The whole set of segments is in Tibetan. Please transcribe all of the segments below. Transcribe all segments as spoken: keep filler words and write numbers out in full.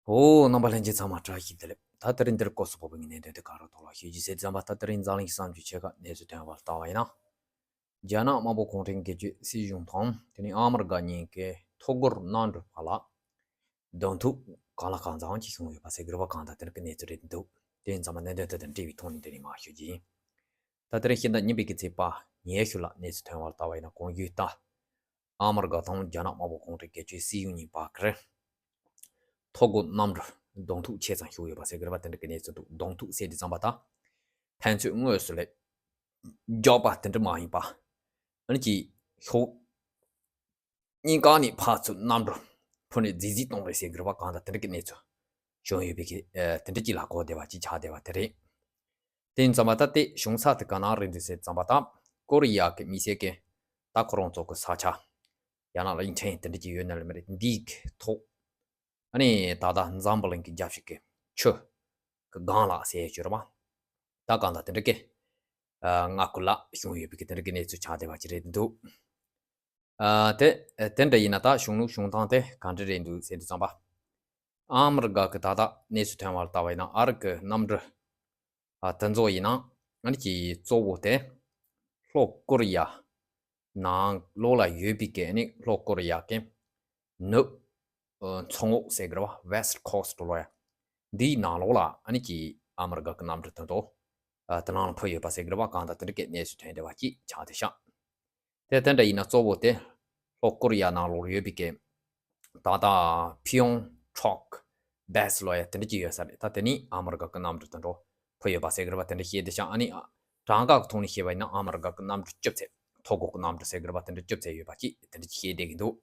ཨོ། རྣམ་པ་ལྷན་རྒྱས་ཚང་མ་བཀྲ་ཤིས་བདེ་ལེགས། ད་དེ་རིང་འདིར་སྐོར་སུ་བབས་པའི་གནད་དོན་དེ་ག་རེ་ཐོག་ལ་ཞུ་རྒྱུ་ཟེར་ཙམ་པ། ད་དེ་རིང་འཛམ་གླིང་གི་བསམ་བློ་ཆེ་ཁག་གནས་ཚུལ་ཐོན་པར་ལྟ་བ་ཡིན་ན། རྒྱ་ནག་དམར་པོ་གུང་ཁྲན་སྒེར་གཅོད་སྲིད་གཞུང་དང་དེ་ནས་ཨ་མི་རི་ཀ་གཉིས་ཀའི་ཐོ་འགོད་གནམ་གྲུ་བར་ལ་གདོང་ཐུག་གང་ལ་གང་འཚམ་ཅིག་བྱུང་ཡོད་པ་ཟེར་གི་རེད་པ། གང་ལྟར་དེ་རིང་གི་གནས་ཚུལ་རེད་འདུག་དེ་ཡིན་ཙམ་པ་གནད་དོན་དེ་དང་འབྲེལ་བའི་ཐོག་ནས་འདི་ནས་མར་ཞུ་རྒྱུ་ཡིན། ད་དེ་རིང་ཕྱི་ཟླ་གཉིས་པའི་གི་ཚེས་པ་ཉི་ཤུ་ལ་གནས་ཚུལ་ཐོན་པར་ལྟ་བ་ཡིན་ན། གོང་ཞུས་ལྟར་ཨ་མི་རི་ཀ་དང་རྒྱ་ནག་དམར་པོ་གུང་ཁྲན་སྒེར་གཅོད་སྲིད་གཞུང་གཉིས་བར་གྱི་ཐོ་འགོད་གནམ་གྲུ་གདོང་ཐུག་ཆེ་ཙམ་ཞུགས་ཡོད་པ་ཟེར་གི་རེད་པ། དེ་འདྲ་གི་གནས་ཚུལ་འདུག་གདོང་ཐུག་ཟེར་དུས་ཙམ་པ་ད་ཕན་ཚུན་དངོས་སུ་ལ་རྒྱག་པ་དེ་འདྲ་མ་ཡིན་པ། ཨ་ནི་ཅིག་ཕྱོགས་གཉིས་ཀ་ནས་ཕར་ཚུར་གནམ་གྲུ་འཕུར་ནས་རྫིག་རྫིག་གཏོང་རེས་ཟེར་གི་རེད་པ། གང་ལྟར་དེ་འདྲ་གི་གནས་ཚུལ་བྱུང་ཡོད་པའི་གི་ཨ་དེ་འདྲ་ཅིག་ལ་གོ་བདེ་བ་ཅིག་ཆགས་བསྡད་པ་དེ་རེད། དེ་ཡིན་ཙམ་པ་ད་དེ་བྱུང་ས་དེ་ག་ན་རེད་འདུག་ཟེར་ཙམ་པ་ད་ཀོ་རི་ཡ་གི་མི་སེར་གི་ད་ཁོ་རང་ཚོ་གི་ས་ཆ་ཡང་ན་གླིང་ཕྲན་དེ་འདྲ་ཅིག་ཡོད་ན་ལ་མི་རེད། འདིའི་གི་ཐོག་ཨ་ནི་ད་ལྟ་འཛམ་བུ་གླིང་གི་རྒྱལ་སྤྱི་གི་ཆུ་གི་སྒང་ལ་ཟེར་ཡོད་ཀྱི་རེད་པ། ད་གང་ལྟར་དེ་འདྲ་གི་ཨ་མངའ་ཁུལ་ལ་བྱུང་ཡོད་པའི་གི་དེ་འདྲ་གི་གནས་ཚུལ་ཆགས་བསྡད་པ་ཅིག་རེད་འདུག་ཨ་དེ་དེ་འདྲ་ཡིན་ན་ད་བྱུང་ལུགས་བྱུང་སྟངས་དེ་ག་འདྲ་རེད་འདུག་ཟེར་དུས་ཙམ་པ། ཨ་མི་རི་ཀ་གི་ད་ལྟ་གནས་ཚུལ་ཐོན་པར་ལྟ་བ་ཡིན་ན། ཨ་རི་གི་གནམ་གྲུ་ཨ་དེ་ཚོ་ཡིན་ན་ཨ་ནི་ཅིག་གཙོ་བོ་དེ་ལྷོ་ཀོ་རི་ཡ་ནང་ལོགས་ལ་ཡོད་པའི་གི་ཨ་ནི་ལྷོ་ཀོ་རི་ཡ་གི་ནུབ་ཨ་མཚོ་ངོགས་ཟེར་གི་རེད་པ། West Coast ལོ་ཡ། འདིའི་ནང་ལོགས་ལ་ཨ་ནི་ཅིག་ཨ་མི་རི་ཀ་གི་གནམ་གྲུ་དེ་ཚོ་ཨ་དེ་ནང་ལ་འཕུར་ཡོད་པ་ཟེར་གི་རེད་པ། གང་ལྟར་དེ་འདྲ་གི་གནས་ཚུལ་ཐོན་བསྡད་པ་ཅིག་ཆགས་བསྡད་ཤག་དེ་དེ་འདྲ་ཡིན་ན་གཙོ་བོ་དེ་ལྷོ་ཀོ་རི་ཡ་ནང་ལོགས་ཡོད་པའི་གི་ད་ལྟ་ཕི་ཡོང་ཁྲོག་བེས་ལོ་ཡ་དེ་འདྲ་ཅིག་ཡོད་ས་རེད། ད་དེ་ནི་ཨ་མི་རི་ཀ་གི་གནམ་གྲུ་དེ་འདྲ་འཕུར་ཡོད་པ་ཟེར་གི་རེད་པ། དེ་འདྲ་བཤད་བསྡད་ཤག་ཨ་ནི་གྲངས་ཀ་གི་ཐོག་ནས་བཤད་པ་ཡིན་ན་ཨ་མི་རི་ཀ་གི་གནམ་གྲུ་བཅུ་ཚད། ཐོ་འགོད་གི་གནམ་གྲུ་ཟེར་གི་རེད་པ། དེ་འདྲ་བཅུ་ཚད་ཡོད་པ་ཅིག་དེ་འདྲ་ཅིག་བཤད་བསྡད་ཀྱི་འདུག་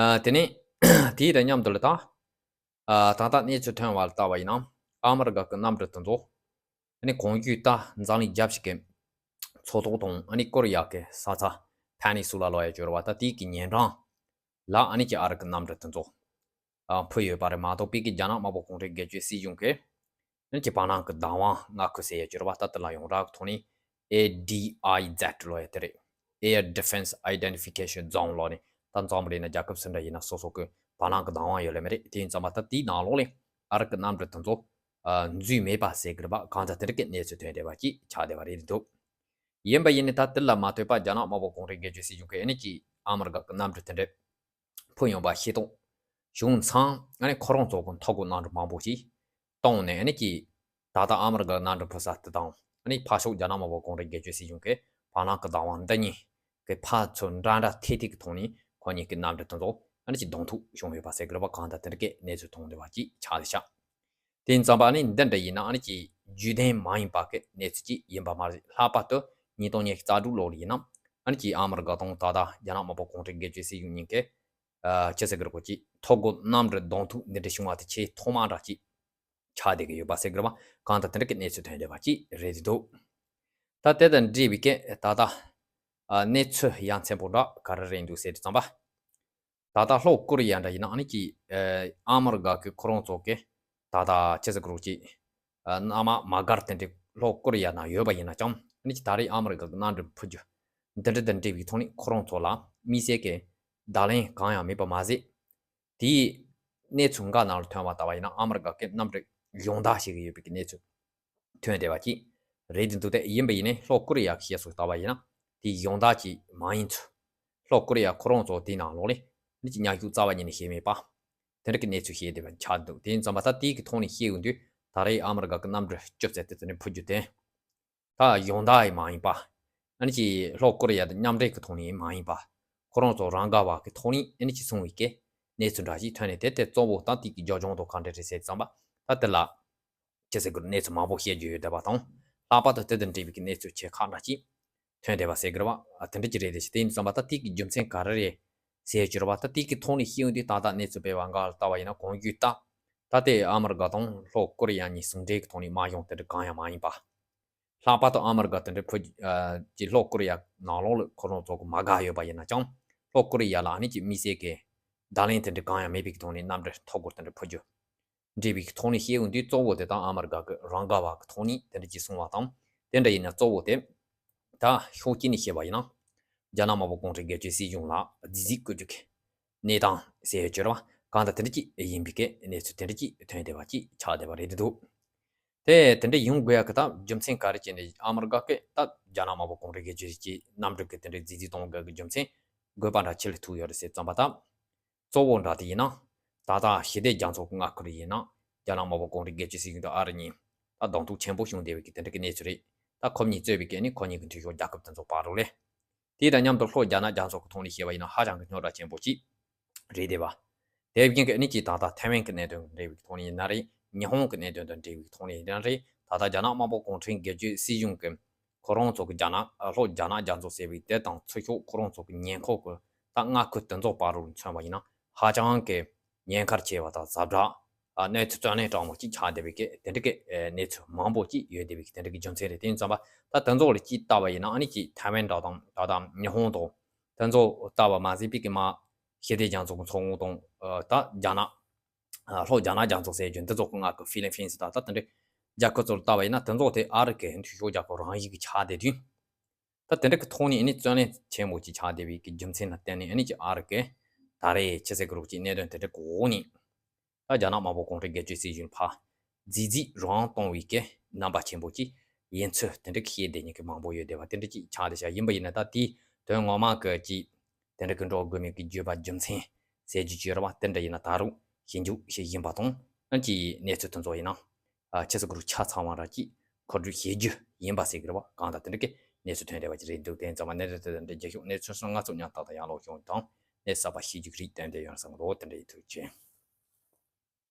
ཨ་དེ་ནས་དེའི་དང་མཉམ་དུ་ལ་ད་ཨ་ད་ལྟ་གནས་ཚུལ་ཐོན་པར་ལྟ་བ་ཡིན་ན། ཨ་མི་རི་ཀ་གི་གནམ་གྲུ་དེ་ཚོ་ཨ་ནི་གོང་ཞུས་ལྟར་འཛམ་གླིང་རྒྱལ་སྤྱི་གི་མཚོ་ཐོག་དང་ཨ་ནི་ཀོ་རི་ཡ་གི་ས་ཆ་ཕེ་ནི་སུ་ལ་ལོ་ཡ་ཅིག་ཡོད་རེད་པ། ད་དེའི་གི་ཉེ་འགྲམ་ལ་ཨ་ནི་ཅིག་ཨ་རི་གི་གནམ་གྲུ་དེ་ཚོ་ཨ་འཕུར་ཡོད་པ་རེད་མ་གཏོགས། དཔེ་གི་རྒྱ་ནག་དམར་པོ་གུང་ཁྲན་སྒེར་གཅོད་སྲིད་གཞུང་གི་ཨ་ནི་ཅིག་བར་སྣང་གི་བདག་དབང་མངའ་ཁུལ་ཟེར་ཡ་ཅིག་ཡོད་རེད་པ། ད་དེ་ལ་ཡོངས་གྲགས་ཀྱི་ཐོག་ནས་ཨེ་ཌི་ཨའི་ཛེད་ལོ་ཡ་དེ་རེད། Air Defense Identification Zone ལོ་ནས་ད་འཛམ་བུ་གླིང་ན་རྒྱལ་ཁབ་སུ་འདྲ་ཡིན་ན་སོ་སོ་གི་བར་སྣང་གི་བདག་དབང་ཡོད་ལེ་མི་རེད། དེ་ཡིན་ཙམ་པ་ད་དེའི་ནང་ལོགས་ལ་ཨ་རི་གི་གནམ་གྲུ་དེ་ཚོ་ཨ་འཛུལ་མེད་པ་ཟེར་གི་རེད་པ། གང་ལྟར་དེ་འདྲ་གི་གནས་ཚུལ་ཐོན་བསྡད་པ་ཅིག་ཆགས་བསྡད་པ་རེད་འདུག་ཡིན་པ་ཡིན་ནའི་ད་དེ་ལ་མ་ལྟོས་པ་རྒྱ་ནག་དམར་པོ་གུང་ཁྲན་སྒེར་གཅོད་སྲིད་གཞུང་གིས་ཨ་ནི་ཅིག་ཨ་མི་རི་ཀ་གི་གནམ་གྲུ་དེ་འདྲ་འཕུར་ཡོང་པ་ཤེས་རྟོགས་བྱུང་ཙང་། ཨ་ནི་ཁོ་རང་ཚོ་གི་ཐོ་འགོད་གནམ་གྲུ་མང་པོ་ཞིག་གཏོང་ནས། ཨ་ནི་ཅིག་ད་ལྟ་ཨ་མི་རི་ཀ་གནམ་གྲུ་འཕུར་ས་དེ་དང་། ཨ་ནི་ཕར་ཕྱོགས་རྒྱ་ནག་དམར་པོ་གུང་ཁྲན་སྒེར་གཅོད་སྲིད་གཞུང་གི་བར་སྣང་གི་བདག་དབང་འདི་གཉིས་ཀྱི་ཕར་ཚུར་འདྲ་འདྲ་ཐད་ཐད་ཀྱི་ཐོག་ནས་ཁོ་གཉིས་ཀྱི་གནམ་གྲུ་དེ་ཚོ་ཨ་ནི་ཅིག་གདོང་ཐུག་བྱུང་ཡོད་པ་ཟེར་གི་རེད་པ། གང་ལྟར་དེ་འདྲ་གི་གནས་ཚུལ་མཐོང་བསྡད་པ་ཅིག་ཆགས་བསྡད་ཤག་དེ་ཡིན་ཙམ་པ་ཨ་ནི་འདི་འདྲ་ཡིན་ན་ཨ་ནི་ཅིག་རྒྱུན་ལྡན་མ་ཡིན་པ་གི་གནས་ཚུལ་ཅིག་ཡིན་པ་མ་རེད། ལྷག་པར་དུ་ཉིས་སྟོང་ཉི་ཤུ་རྩ་དྲུག་ལོ་ལ་ཡིན་ན་ཨ་ནི་ཅིག་ཨ་མི་རི་ཀ་དང་ད་ལྟ་རྒྱ་ནག་དམར་པོ་གུང་ཁྲན་སྒེར་གཅོད་སྲིད་གཞུང་གཉིས་ཀྱི་ཨ་ཅི་ཟེར་གི་རེད། ཁོ་ཅིག་ཐོ་འགོད་གནམ་གྲུ་གདོང་ཐུག་འདི་འདྲ་བྱུང་བ་དེ་ཆེས་ཐོག་མ་འདྲ་ཅིག་ཆགས་བསྡད་ཀྱི་ཡོད་པ་ཟེར་གི་རེད་པ། གང་ལྟར་དེ་འདྲ་གི་གནས་ཚུལ་ཐོན་བསྡད་པ་ཅིག་རེད་འདུག་ད་དེ་དང་འབྲེལ་བའི་གི་ད་ལྟ་ཨ་གནས་ཚུལ་ཡ་མཚན་པོ་འདྲ་ག་རེ་རེད་འདུག་ཟེར་དུས་ཙམ་པ། ད་ལྟ་ལྷོ་ཀོ་རི་ཡ་འདྲ་ཡིན་ན་ཨ་ནི་ཅིག་ཨ་ཨ་མི་རི་ཀ་གི་ཁོ་རང་ཚོ་གི་ད་ལྟ་ཅི་ཟེར་གི་རེད། ཅིག་ཨ་མནའ་མ་མ་དགར་དེ་འདྲ་ལྷོ་ཀོ་རི་ཡ་ནང་ཡོད་པ་ཡིན་ན་ཅང་། ཨ་ནི་ཅིག་ད་རེས་ཨ་མི་རི་ཀ་གི་གནམ་གྲུ་འཕུར་རྒྱུ་འདི་འདྲ་དང་འབྲེལ་བའི་ཐོག་ནས་ཁོ་རང་ཚོ་ལ་དམིགས་བསལ་གྱི་བརྡ་ལན་གང་ཡང་མེད་པ་མ་ཟད། དེའི་གནས་ཚུལ་འགའ་ནང་ལ་ཐོན་པ་ལྟ་བ་ཡིན་ན། ཨ་མི་རི་ཀ་གི་གནམ་གྲུ་སྦྱོང་བརྡར་བྱེད་ཀྱི་ཡོད་པའི་གནས་ཚུལ་ཐོན་བསྡད་པ་ཅིག་རེད་འདུག་སྟེ། ཡིན་པ་ཡིན་ནའི་ལྷོ་ཀོ་རི་ཡ་གི་བཤད་སྲོལ་ལྟ་བ་ཡིན་ན། དེའི་སྦྱོང་བརྡར་ཅིག་མ་ཡིན་ཚུལ། ལྷོ་ཀོ་རི་ཡ་ཁོ་རང་ཚོ་དེའི་ནང་ལོགས་ལ་ནི་ཅིག་མཉམ་ཞུགས་རྩ་བ་ཉིད་ནས་བྱས་མེད་པ། དེ་འདྲ་གི་གནས་ཚུལ་བཤད་བསྡད་པ་ཆགས་འདུག་དེ་ཡིན་ཙམ་པ་ད་དེའི་གི་ཐོག་ནས་བཤད་ཡོང་དུས། ད་རེས་ཨ་མི་རི་ཀ་གི་གནམ་གྲུ་བཅུ་ཚད་དེ་ཚོ་ནི་འཕུར་རྒྱུ་དེ། ད་སྦྱོང་བརྡར་ཡང་མ་ཡིན་པ། ཨ་ནི་ཅིག་ལྷོ་ཀོ་རི་ཡ་དང་མཉམ་འབྲེལ་གྱི་ཐོག་ནས་མ་ཡིན་པ། ཁོ་རང་ཚོ་རང་དགའ་བ་གི་ཐོག་ནས་ཨ་ནི་ཅིག་སོང་བའི་གི་གནས་ཚུལ་འདྲ་ཞིག་ཐོན་ནས། དེ་དེ་གཙོ་བོ་ད་དེ་གི་རྒྱབ་ལྗོངས་དང་ག་འདྲ་རེད་ཟེར་ཙམ་པ། ད་དེ་ལ་ཅི་ཟེར་དགོས། གནས་ཚུལ་མང་པོ་བཤད་རྒྱུ་ཡོད་བསྡད་པ་དང་། ལྷག་པར་དུ་དེ་དང་འབྲེལ་བའི་གི་གནས་ཚུལ་ཆེ་ཁག་འདྲ་ཞིག་ཐོན་བསྡད་པ་ཟེར་དགོས་རེད་པ། དེ་འདྲ་ཅིག་རེད་དེ། དེ་ཡིན་ཙམ་པ་ད་དེ་གི་རྒྱུ་མཚན་ག་རེ་རེད་ཟེར་རྒྱུ་རེད་པ། ད་དེ་གི་ཐོག་ནས་བཤད་ཡོང་དུས། ད་ལྟ་གནས་ཚུལ་སྤེལ་བ་འགའ་ལ་ལྟ་བ་ཡིན་ན། གོང་ཞུས་ལྟར་ད་ལྟའི་ཨ་མི་རི་ཀ་དང་ལྷོ་ཀོ་རི་ཡ་གཉིས་ཟུང་འབྲེལ་གྱི་ཐོག་ནས་མ་ཡོང་དེ་འདྲ་གང་ཡང་མ་ཡིན་པ། ལྷག་པར་དུ་ཨ་མི་རི་ཀ་དེ་འདྲའི་བོད་ཀྱི་ལྷོ་ཀོ་རི་ཡ་ནང་ལོགས་ལ་ཁོ་རང་ཚོ་གི་མ་དགའ་ཡོད་པ་ཡིན་ན་ཅང་། ལྷོ་ཀོ་རི་ཡ་ལ་ཨ་ནི་ཅིག་དམིགས་བསལ་གྱི་བརྡ་ལན་དེ་འདྲ་གང་ཡང་མེད་པའི་གི་ཐོག་ནས་གནམ་གྲུ་ཐོ་འགོད་དེ་འདྲ་འཕུར་རྒྱུ་འབྲེལ་བའི་གི་ཐོག་ནས་བཤད་ཡོང་དུས། གཙོ་བོ་དེ་དང་ཨ་མི་རི་ཀ་གི་རང་དགའ་བ་གི་ཐོག་ནས་དེ་འདྲ་ཅིག་གསུངས་པ་དང་། དེ་འདྲ་ཡིན་ན་གཙོ་བོ་དེ་ད་ཕྱོགས་གཅིག་ནས་བཤད་པ་ཡིན་ན། རྒྱ་ནག་དམར་པོ་གུང་ཁྲན་སྒེར་གཅོད་སྲིད་གཞུང་ལ་རྫིག་རྫིག་བཀོད་རྒྱུ་གི་གནས་སྟངས་ཟེར་ཡོད་ཀྱི་རེད་པ། གང་ལྟར་དེ་འདྲ་ཅིག་ཡིན་པའི་གི་གནས་ཚུལ་དེ་འདྲ་ཅིག་ཐོན་བསྡད་པ་ཅིག་ཆགས་བསྡད་པ་རེད་འདུག་དེ་དེ་འདྲ་ཡོང་དགོས་ཡ་གི་ད་རྒྱུ་མཚན་ག་རེ་བྱས་ནས་ཨ་མི་རི་ཀ་གི་ད་རྒྱ་ནག་དམར་པོ་གུང་ཁྲན་སྒེར་གཅོད་ཀྱི་གནམ་གྲུ་གི་དེ་འདྲའི་རྫིས་རྫིས་གཏོང་དགོས་ཀྱི་རྒྱུ་མཚན་དགོས་པ་འདྲ་ཆི་ལ་ཐུག་ཡོད་རེད་ཟེར་ཙམ་པ་ད། གཙོ་བོ་འདྲ་དེ་ཡིན་ན། ད་ལྟ་ཞི་བདེ་རྒྱ་མཚོ་གི་མངའ་ཁུལ་ཡིན་ན། རྒྱ་ནག་དམར་པོ་གུང་ཁྲན་སྒེར་གཅོད་སྲིད་གཞུང་དང་ཨ་རི་གཉིས། ད་གདོང་ཐུག་ཆེན་པོ་བྱུང་བསྡད་པའི་གི་དེ་འདྲ་གི་གནས་ཚུལ་རེད། ད་ཁོ་གཉིས་གཙོས་པའི་གི་ནི་ཁོ་གཉིས་ཀྱི་འཐུས་ཤོར་རྒྱལ་ཁབ་དེ་ཚོ་བར་རུ་ལས། དེ་དང་མཉམ་དུ་ལྷོ་རྒྱ་ནག་རྒྱ་མཚོ་གི་ཐོག་ནས་བཤད་པ་ཡིན་ན་ཧ་ཅང་གི་རྙོག་དྲ་ཆེན་པོ་ཅིག་རེད་བསྡད་པ། དེ་བཞིན་གི་ནི་ཅིག་ད་ལྟ་ཐའེ་ཝན་གི་གནད་དོན་དང་འབྲེལ་བའི་ཐོག་ནས་ཡིན་ན་རེད། ཉི་ཧོང་གི་གནད་དོན་དང་འབྲེལ་བའི་ཐོག་ནས་ཡིན་ན་རེད། ད་ལྟ་རྒྱ་ནག་དམར་པོ་གུང་ཁྲན་སྒེར་གཅོད་སྲིད་གཞུང་གི་ཁོ་རང་ཚོ་གི་རྒྱ་ནག་ལྷོ་རྒྱ་ནག་རྒྱ་མཚོ་ཟེར་བའི་དེ་དང་ཚུར་ཤོག་ཁོ་རང་ཚོ་གི་ཉེ་འཁོར་གི་ད་མངའ་ཁུལ་དེ་ཚོ་བར་རུ་མཚོན་པ་ཡིན་ན་ཧ་ཅང་གི་ཉེན་ཁ་ཆེ་བ་དང་ཟབ་དྲག་གནས་ཚུལ་བརྩོན་ལེན་དྲག་མོ་ཅིག་ཆགས་བསྡད་པའི་གི་དེ་འདྲ་གི་གནས་ཚུལ་མང་པོ་ཅིག་ཡོད་བསྡད་པའི་གི་དེ་འདྲ་གི་རྒྱུ་མཚན་རེད། དེ་ཡིན་ཙམ་པ་ད་དེ་ཚོ་ལ་ཅིག་ལྟ་བ་ཡིན་ན་ཨ་ནི་ཅིག་ཐའེ་ཝན་འདྲ་དང་ད་ལྟ་ཉི་ཧོང་དང་དེ་ཚོ་ལྟ་བ་མ་ཟད་པའི་གི་མ་ཞི་བདེ་རྒྱ་མཚོ་གི་མཚོ་ངོས་དང་ད་རྒྱ་ནག་ལྷོ་རྒྱ་ནག་རྒྱ་མཚོ་ཟེར་རྒྱུ་འདི་ཚོ་གི་མངའ་ཁུལ་ཧྥི་ལི་ཕིན་སི་ད་ལྟ་དེ་འདྲའི་རྒྱལ་ཁབ་ཚོར་ལྟ་བ་ཡིན་ན་དེ་ཚོ་དེ་ཨ་རི་གི་འཐུས་ཤོར་རྒྱལ་ཁབ་རང་བཞིན་གྱི་ཆགས་བསྡད་དུས། ད་དེ་འདྲ་གི་ཐོག་ནས་ནི་བརྩོན་ལེན་ཆེན་པོ་ཅིག་ཆགས་བསྡད་པའི་གི་རྒྱུ་མཚན་ལ་བརྟེན་ནས་ནི་ཅིག་ཨ་རི་གི་ད་རེས་ཆི་ཟེར་གི་རོགས་ཅིག་གནད་དོན་དེ་འདྲ་གི་འོག་ནས་ད་རྒྱ་ནག་དམར་པོ་གུང་ཁྲན་སྒེར་གཅོད་སྲིད་གཞུང་ཕར་རྫིས་རྫིས་རང་གཏོང་བའི་གི་རྣམ་པ་ཆེན་པོ་ཅིག་ཡིན་ཚུལ་དེ་འདྲ་གི་བཤད་བསྡད་མཁན་གི་མང་པོ་ཡོད་བསྡད་པ་དེ་འདྲ་ཅིག་ཆགས་བསྡད་ཤག་ཡིན་པ་ཡིན་ན་ད་དེའི་དོན་ངོ་མ་གི་ཅིག་དེ་འདྲ་གི་འགྲོ་དགོས་མིན་གི་བརྗོད་པ་རྒྱུ་མཚན་ཟེར་རྒྱུ་ཅིག་ཡོད་རེད་པ། དེ་འདྲ་ཡིན་ན་ད་རུང་ཞིབ་འཇུག་བྱེད་བཞིན་པ་དང་ཨ་ཅིག་གནས་ཚུལ་དེ་ཚོ་ཡིན་ན། ཨ་ཆི་ཟེར་གི་རོགས་ཆ་ཚང་བ་ར་ཅིག་མཁོ་སྤྲོད་བྱེད་རྒྱུ་ཡིན་པ་ཟེར་གི་རེད་བ། གང་ལྟར་དེ་འདྲ་གི་གནས་ཚུལ་ཐོན་བསྡད་པ་ཅིག་རེད་འདུག་དེ་ཙམ་པ་ནས་རེད། དེ་འདྲ་རྒྱུ་ཤོག་གནས་ཚུལ་སོང་ང་ཚོ་མཉམ་ཐག་དང་ཡང་ལོག་བྱུང་དང་གནས་གསར་པ་ཤེས་རྒྱུ་རིགས་ཏན་ཏན་ཡོང་བསམ་གི་འདུག་དེ་འདྲ་ཡིན། ཐུགས་རྗེ་ཆེ།